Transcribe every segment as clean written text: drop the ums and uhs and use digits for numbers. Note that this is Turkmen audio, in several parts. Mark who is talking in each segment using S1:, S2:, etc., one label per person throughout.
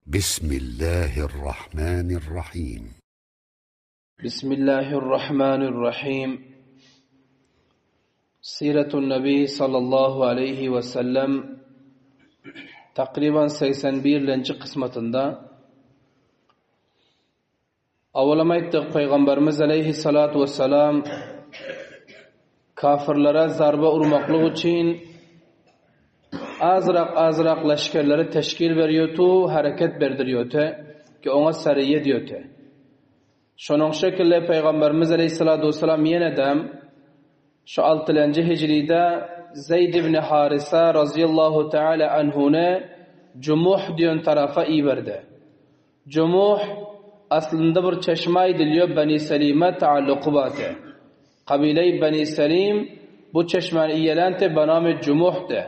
S1: Bismillahirrahmanirrahim.
S2: Bismillahirrahmanirrahim. Siratun Nabi sallallahu aleyhi ve sellem takriban 81-lenji kysmatynda Awalam aýtdyk Pygamberimiz aleyhissalatu vesselam kafirlere zarba urmaklyk üçin azrak-azrak leşgerleri teşkil berýärdi, hereket berdirýärdi ki oňa sariýe diýärdi. Şonuň şekilde Pygamberimiz aleyhissalatu vesselam ýene-de şu altylenji hijride Zeýd ibn Harisa razyýallahu taala anhuny Jumuh diýen tarapa iberdi. Jumuh, aslynda bir çeşme aýdylýar Beni Selime taalluky bardy. Kabileýi Beni Selim bu çeşmäni iýelänti benami Jumuhdy.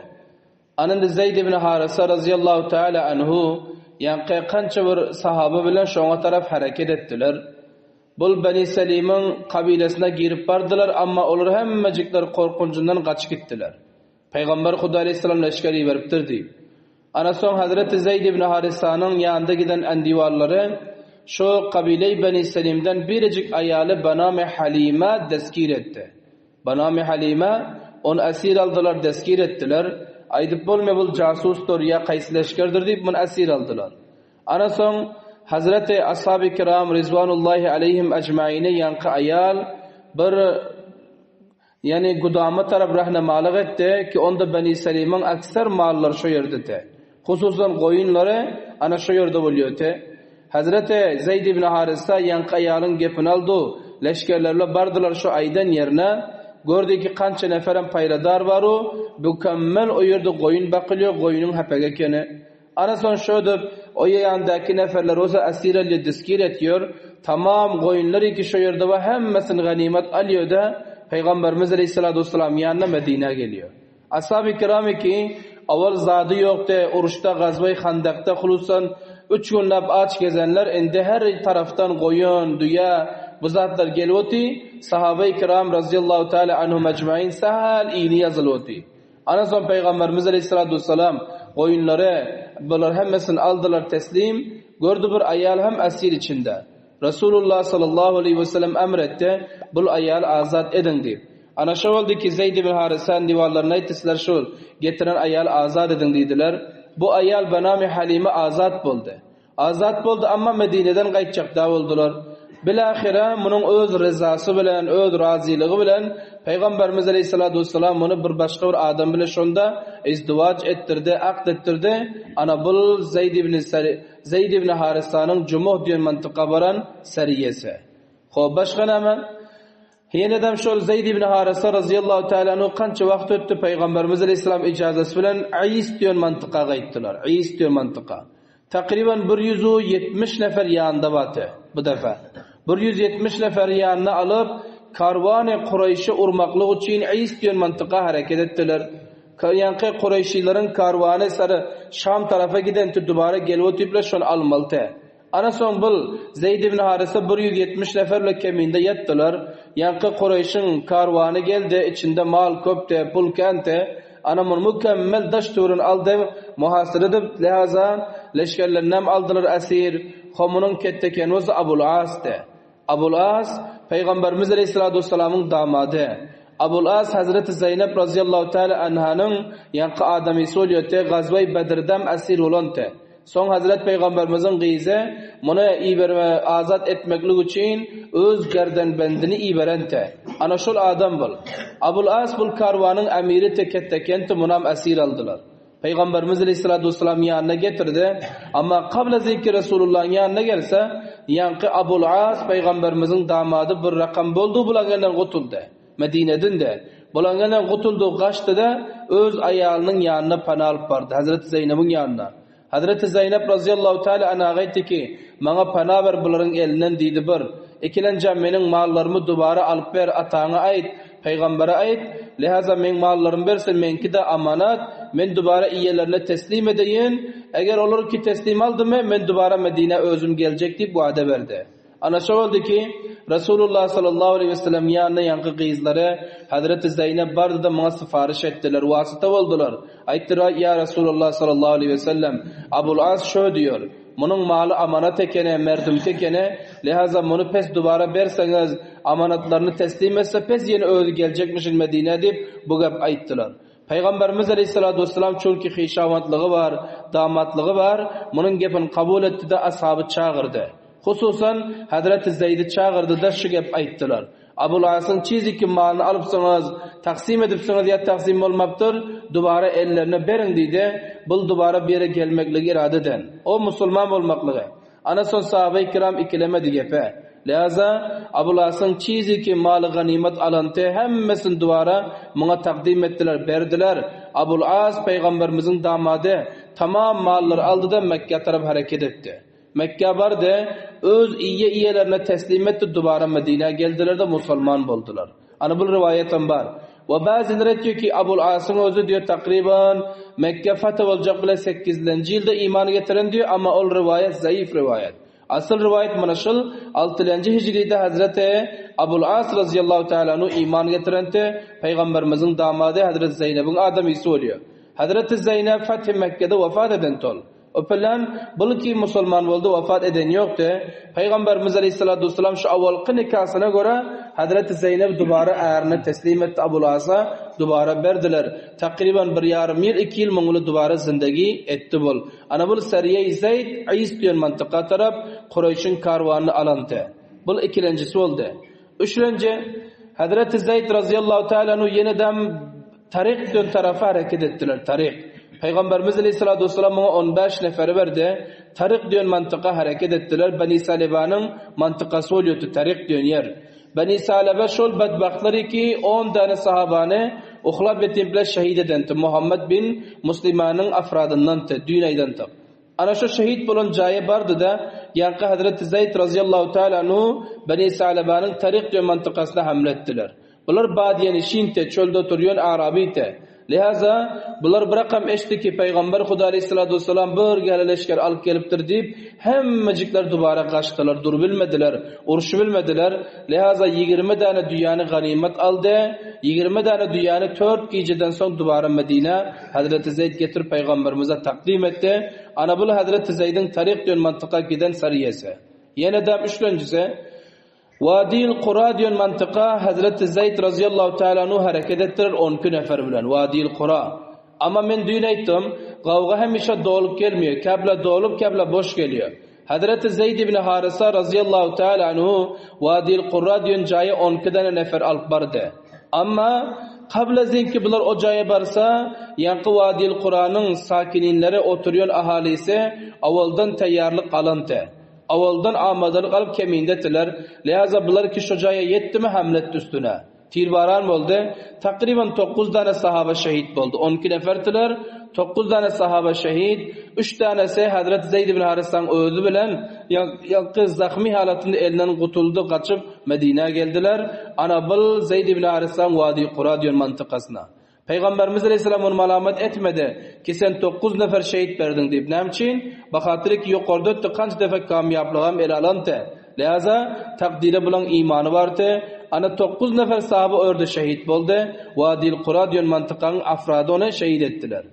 S2: Anynda Zeýd ibn Harysa razyýallahu taala anhu ýaňky kança bir sahaba bilen şoňa tarap hereket etdiler. Bul Beni Selimiň kabilesine girip bardylar, amma olar hemmejikler korkunjyndan gaçyp gitdiler. Pygamber Huda aleýhissalam leşger iberipdir diýip. Ana soň Hazreti Zeýd ibn Harisanyň ýanynda giden endiwarlary şu kabileý Beni Selimden birejik aýaly Banamy Halima destgir etdi. Banamy Halima ony esir aldylar, destgir etdiler. Aýdyp bolmaýar bul jasusdyr ýa kaýsy leşgerdir diýip muny esir aldylar. Ana soň Hazreti Ashaby kiram rizwanullahi aleýhim ejmaine ýaňky aýal bir Ýagny Gudama tarap rahnamalyk etdi ki, onda Beni Selimiň ekser mallary şo ýerdedi. Hususan goýunlary ana şo ýerde bolýardy. Hezreti Zeýd ibn Harysa ýaňky aýalyň gepini aldy, leşgerler bilen bardylar şo aýdan ýerine, gördi ki kança neferem paýradar baru, bükemmel o ýerde goýun bakylýar, goýunyň hepegi ekeni. Ana soň şödüp, o ýandaky neferler bolsa esir alýar, diskir etýär. Tamam goýunlar iki şo ýerde bar, hemmesini ganymat alýar-da, Pygamberimiz aleýhissalatu wessalam ýanyna Medinä gelýär. Ashaby kiram iki, owal zady ýokdy, uruşda gazwaý Handakda hulusan üç günläp aç gezenler indi her tarapdan goýun, düýe, bu zatlar gelip oty, sahabaý kiram razyýallahu taala anhum ejmain sähel yny ýazylyp oty. Ana soň Pygamberimiz aleýhissalatu wessalam goýunlary bular hemmesini aldylar teslim, gördi bir aýal hem esir içinde. Resulullah sallallahu aleýhi wesellem emr etdi, bul aýaly azat ediň diýip. Ana şo boldy ki Zeýd ibn Harisanyň diwarlaryna aýtdy sizler şul getiren aýaly azat ediň diýdiler. Bu aýal benami Halime azat boldy. Azat boldy, amma Medineden gaýtjak dä boldular. Bilahyra munuň öz ryzasy bilen, öz razylygy bilen Pygamberimiz aleýhissalatu wessalam muny bir başga bir adam bilen şonda izdiwaç etdirdi, akt etdirdi. Ana bul Zeýd ibn Zeýd ibn Harisanyň Jumuh diýen mantyka baran seriýesi. Hop, başga näme? Ýenedem şol Zeýd ibn Harysa razyýallahu taala anhu kança wagt ötdi, Pygamberimiz aleýhissalam ijazasy bilen Aýs diýen mantyka gaýtdylar. Aýs diýen mantyka. Takryban 170 nefer ýanynda bardy bu defa. 170 neferi ýanyna alyp, karwany Kureýşi urmaklyk üçin Aýs diýen mantyka hereket etdiler. Ýaňky Kureýşileriň karwany sary Şam tarapa gidenti dubara gelip otyplar şony almalydy. Ana soň bul, Zeýd ibn Harysa 170 nefer bilen keminde ýatdylar. Ýaňky Kureýşiň karwany geldi, içinde mal köpdi, pul kändi. Ana muny mükemmel daş-töweregini aldy, muhasyr edip, lehaza, leşgerlerinem aldylar esir. Ho munuň ketdekeni bolsa Abul Asdy. Abul As, Pygamberimiz aleýhissalatu wessalamyň damady. Abul As Hezreti Zeýnep razyýallahu taala anhanyň ýaňky adamysy bolýardy, Gazwaý Bedrdem esir bolandy. Soň Hezret Pygamberimiziň gyzy muny iberme azat etmeklik üçin öz gerdenbendini iberenti. Ana şol adam bul. Abul As bul karwanyň emiri tekettekenti munam esir aldylar. Pygamberimiz aleýhissalatu wessalam ýanyna getirdi. Amma kabla zikri Resulullahyň ýanyna gelse, ýaňky Abul As Pygamberimiziň damady bir rakam boldy bulangenden gutuldy. Medinedindi. Bulangenden gutuldy, gaçdy-da, öz aýalynyň ýanyna pana alyp bardy, Hezreti Zeýnebiň ýanyna. Hezreti Zeýnep razyýallahu taala anha aýtdy ki, Maňa pana ber bularyň elinden diýdi bir. Ikilenjem meniň mallarymy dubara alyp ber, ataňa aýt, pygambere aýt, lihaza meň mallarymy bersin, meňki-de amanat, men dubara iýelerine teslim edeýin, eger olar ki teslim aldymy, men dubara Medinä özüm geljek diýip wada berdi. Ana şo boldy ki, Resulullah sallallahu aleýhi wesellem ýanyna ýaňky gyzlary, Hazreti Zeýnep bardy-da muňa syfaryş etdiler, wasyta boldular. Aýtdylar, Ýa Resulullah sallallahu aleýhi wesellem, Abul As şö diýer. Munuň maly amanat ekeni, merdumki ekeni, lihaza muny pes dubara berseňiz, amanatlaryny teslim etse pes ýene özi geljekmişin Medinä diýip, bu gep aýtdylar. Pygamberimiz aleýhissalatu wessalam çünki hyşawantlygy bar, damatlygy bar, munuň gepini kabul etdi-de ashaby çagyrdy. Hususan, Hazreti Zeýdi çagyrdy-da şu gep aýtdylar. Abul Asyň çiziki malyny alypsyňyz, taksym edipsiňiz ýa taksym bolmapdyr, dubara ellerine beriň diýdi, bul dubara bu ýere gelmekligi irade eden. O musulman bolmaklygy. Ana soň sahabeýi kiram ikilemedi gepe. Lihaza, Abul Asyň çiziki maly ganymat alynty hemmesini dubara muňa takdym etdiler, berdiler. Abul As pygamberimiziň damady, tamam mallary aldy-da Mekgä tarap hereket etdi. Mekgä bardy, öz iýe iýelerine teslim etdi, dubara Medinä geldiler-de musulman boldular. Ana bul riwaýatam bar. We bäzileri aýtýar ki, Abul Asyň özi diýýär takryban Mekge feth boljak bile sekizlenji ýylda iman getiren diýýär, amma ol riwaýat zaif riwaýat. Asyl riwaýat mana şul, altylenji hijride Hazreti Abul As razyýallahu taala anhu iman getirenti, Pygamberimiziň damady Hazreti Zeýnebiň adamysy bolýar. Hazreti Zeýnep fethi Mekgede wefat edenti ol. O pylan bulki musulman boldy wafat eden ýokdy. Pygamberimiz aleýhissalatu wessalam şu awalky nikasyna görä Hazreti Zeýnep dubara ärine teslim etdi Abul Asa dubara berdiler. Takryban bir ýarym ýyl iki ýyl muňly dubara zindegi etdi bul. Ana bul Seriýeý Zeýd Ys diýen mantyka tarap Kureýşiň karwanyny alanty. Bul ikilenjisi boldy. Üçlenji Hazreti Zeýd razyýallahu taala anhu ýenedem Taryk dön tarapa hereket etdiler, Taryk. Pygamberimiz aleýhissalatu wessalam muňa 15 neferi berdi. Taryk diýen mantyka hereket etdiler. Beni Salebanyň mantykasy bolýardy Taryk diýen ýer. Beni Salebe şol bedbagtlar ki 10 däne sahabany uhlap ýetip bilen şehit edenti. Muhammed bin Muslimanyň afradyndandy, düýn aýdandyk. Ana şo şehit bolan jaýa bardy-da, ýaňky Hazreti Zeýd razyýallahu taala anhu Beni Salebanyň Taryk diýen mantykasyna hamle etdiler. Bular badiýenişinte, çölde oturýan arabyte. Lihaza, bular bir rakam eşitdi ki, Pygamber Huda aleýhissalatu wessalam bir gäle leşger alyp gelipdir diýip, hemmejikler dubara gaçdylar, durubilmediler, urşubilmediler. Lihaza, 20 däne düýäni ganymat aldy, 20 däne düýäni tört gijeden soň dubara Medinä Hazreti Zeýd getirip Pygamberimize takdym etdi. Ana bul Hazreti Zeýdiň Taryk diýen mantyka giden sariýesi. Ýene-de üçlenjisi, Wadiýl Kura diýen mantyka Hazreti Zeýd razyýallahu taala anhu hereket etdiler on iki nefer bilen, Wadiýl Kura. Amma men düýn aýtdym, gawga hemişe dolup gelmeýär, käbirler dolup, käbirler boş gelýär. Hazreti Zeýd ibn Harysa razyýallahu taala anhu Wadiýl Kura diýen jaýa on iki däne nefer alyp bardy. Amma kabla zinki bular o jaýa barsa, ýaňky Wadiýl Kuranyň sakininleri oturýan ahalysy awaldan taýýarlyk alyndy. Awaldan amadalyk alyp kemindetiler. Lihaza bular ki şo jaýa ýetdimi hamle etdi üstüne. Tirbaran boldy. Takryban tokuz dane sahaba şehit boldy. On iki neferdiler. Tokuz dane sahaba şehit. Üç danesi Hazreti Zeýd ibn Harysaň özi bilen ýaňky zahmy halatynda elinden gutuldy gaçyp Medinä geldiler. Ana bul Zeýd ibn Harysaň Wadi Kura diýen mantykasyna. Pygamberimiz aleýhissalam ony malamat etmedi, ki sen tokuz nefer şehit berdiň diýip. Näme üçin? Bahatyr ki ýokarda ötdi kanç defe kamýaplygam ele alanty. Lihaza, takdyra bulaň imany bardy. Ana tokuz nefer sahaba o ýerde şehit boldy. Wadil Kura diýen mantykaň afrady ony şehit etdiler.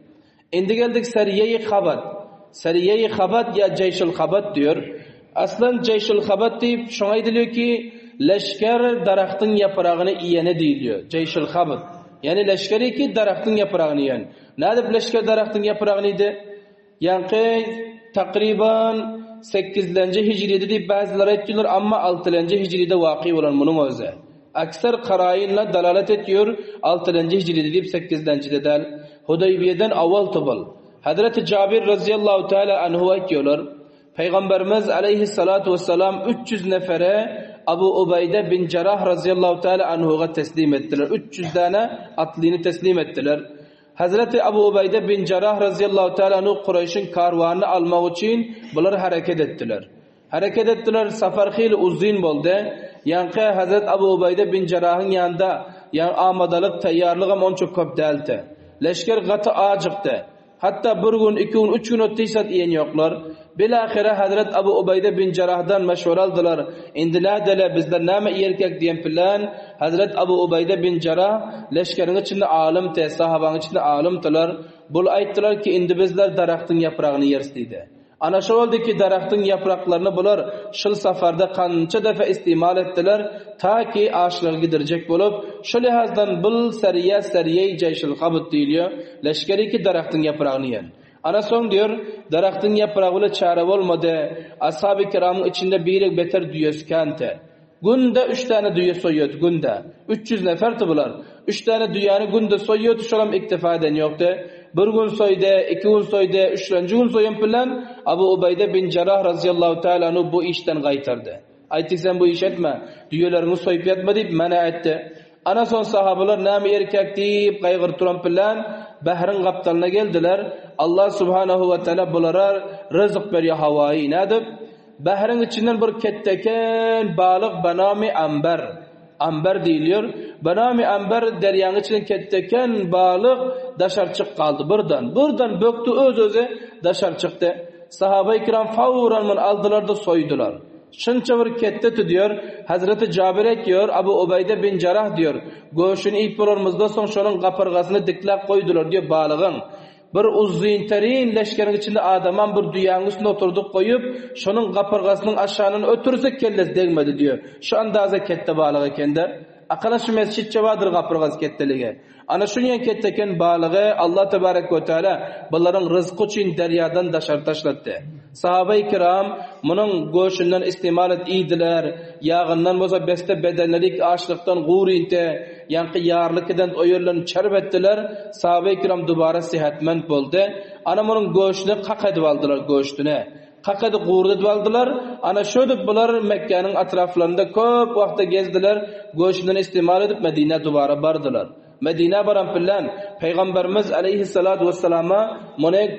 S2: Indi geldik Seriýe-i Habat. Seriýe-i Habat ýa Jeýşul Habat diýer. Aslan Jeýşul Habat diýip şoňa aýdylýar ki, leşger daragtyň ýapragyny iýene diýilýär. Jeýşul Habat. Ýagny leşgeri ki daragtyň ýapragyny iýen. Nädip leşger daragtyň ýapragyny iýdi? Ýaňky takryban sekizlenji hijride diýip bäzileri aýtýarlar, amma altylenji hijride waky bolan munuň özi. Akser karaýynla dalalat etýär, altynjy hijride diýip sekizlenjide däl. Hudaýbiýeden awal tubul. Hazreti Jabir razyýallahu taala anhu aýtýarlar, Pygamberimiz aleýhissalatu wessalam 300 nefere Abu Ubaýda bin Jarah razyýallahu taala anhuga teslim etdiler. 300 däne atlyny teslim etdiler. Hazreti Abu Ubaýda bin Jarah razyýallahu taala anhu Kureýşiň karwanyny almak üçin bular hereket etdiler. Hereket etdiler, safar hili uzyn boldy. Ýaňky Hazret Abu Ubaýda bin Jerahyň ýanynda ýa amadalyk, taýýarlygam onça köp däldi. Leşger gaty ajykdy. Hatda bir gün, iki gün, üç gün ötdi hiç zat iýen ýoklar. Bilahyra Hazret Abu Ubaýda bin Jerahdan meşwere aldylar. Indi nädeli, bizler näme iýerkäk diýen plan Hazret Abu Ubaýda bin Jerah leşgeriň içinde alymdy, sahabaň içinde alymdylar. Bul aýtdylar ki, indi bizler daragtyň ýapragyny iýeris diýdi. Ana şo boldy ki daragtyň ýapraklaryny bular şul safarda kança defe istimal etdiler, ta ki açlygy gidirjek bolup, şo lihazdan bul seriýe seriýeý jeýşil habyt diýilýär, leşgeri ki daragtyň ýapragyny iýen. Ana soň diýer, daragtyň ýapragy bile çäre bolmady, ashaby kiramyň içinde biri beter düýesi känti. Günde üç däne düýe soýýardy, günde. 300 neferdi bular. Üç däne düýäni günde soýýardy, şolam iktifa eden ýokdy. Bir gün soýdy, iki gün soýdy, üçlenji gün soýan bilen Abu Ubeýde bin Jarrah razyýallahu taala anhu bu işden gaýtardy. Aýtdy, sen bu iş etme, düýeleriňi soýup ýatma diýip mena etdi. Ana soň sahabalar näme erkek diýip gaýgyryp duran bilen bähriň gapdalyna geldiler. Allah subhanahu we taala bulara ryzyk berýär hawaýy nädip? Bähriň içinden bir ketdeken balyk benami amber, amber diýilýär. Benami amber derýaň içinden ketdeken balyk daşary çyk galdy birden. Birden bökdi öz-özi daşary çykdy. Sahabaýy kiram fawran muny aldylar-da soýdular. Şunça bir ketde tüdýär. Hazreti Jabir aýtýar, Abu Ubeýde bin Jarah diýýär, göşüni iýip bolanymyzdan soň şonuň gapyrgasyny dikläp goýdular diýýär balygyň. Bir uzynterin leşgeriň içinde adamam bir düýäniň üstünde oturdyp goýup, şonuň gapyrgasynyň aşagyndan ötürse kellesi degmedi diýýär. Şu andaza ketde balyk ekende. Akala şu mesjitçe bardyr gapyrgasy ketdeligi. Ana şunýan ketdeken balygy Allah tebarek we teala bularyň ryzky üçin derýadan daşary taşlatdy. Sahabaýy kiram munuň göşünden istimal et iýdiler, ýagyndan bolsa beste bedenleri açlykdan gurynty, ýaňky ýarlykiden o ýerlerini çerp etdiler, sahabaýy kiram dubara sihetmend boldy. Ana munuň göşüni kak edip aldylar göşdüni. Kak edip gurdudyp aldylar. Ana şödüp bular Mekgäniň atraflarynda köp wagta gezdiler, göşünden istimal edip Medinä dubara bardylar. Medinä baran bilen Pygamberimiz aleýhissalatu wessalama muny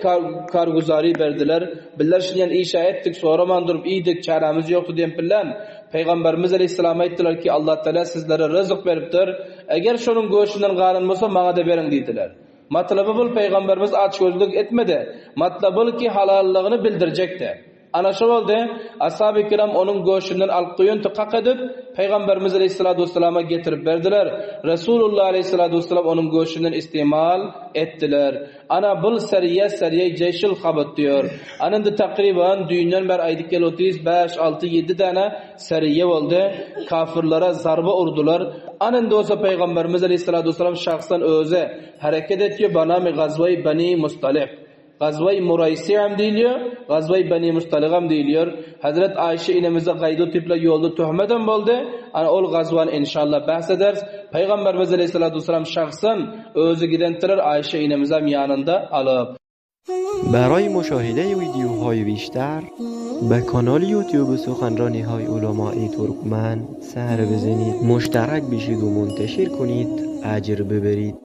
S2: karguzary berdiler. Bizler şunýan işä etdik, soraman durup iýdik, çärämiz ýokdy diýen bilen Pygamberimiz aleýhissalama aýtdylar ki, Allah Teala sizlere ryzyk beripdir. Eger şonuň göşünden galan bolsa maňa-da beriň diýdiler. Matlaby bul Pygamberimiz açgözlük etmedi. Matlaby ki halallygyny bildirjekdi. Ana şo boldy, Ashaby kiram onuň göşünden alyp goýan kak edip, Pygamberimiz aleýhissalatu wessalama getirip berdiler. Resulullah aleýhissalatu wessalam onuň göşünden istimal etdiler. Ana bul seriýe seriýe jeýşul habat diýer. Ana indi takryban düýnden bäri aýdyp gelip otyrys, bäş, alty, ýedi däne seriýe boldy. Kafirlere zarba urdular. Ana indi bolsa Pygamberimiz aleýhissalatu wessalam şahsan özi hereket etýär, banamy gazwaý Bani Mustalik. Gazwa-i Muraýsi hem diýilýär, Gazwa-i Beni Mustalyk hem diýilýär. Hezret Aýşe inemize gaýdy tipli ýolda töhmet hem boldy. Ana ol gazwany inşallah bahs ederis. Pygamberimiz aleýhissalatu wessalam şahsan özi gidendirer Aýşe inemizi hem ýanynda alyp.
S3: برای مشاهده ویدیوهای بیشتر به کانال یوتیوب سخنرانی های علمای ترکمن سر بزنید مشترک بشید و منتشر کنید اجر ببرید.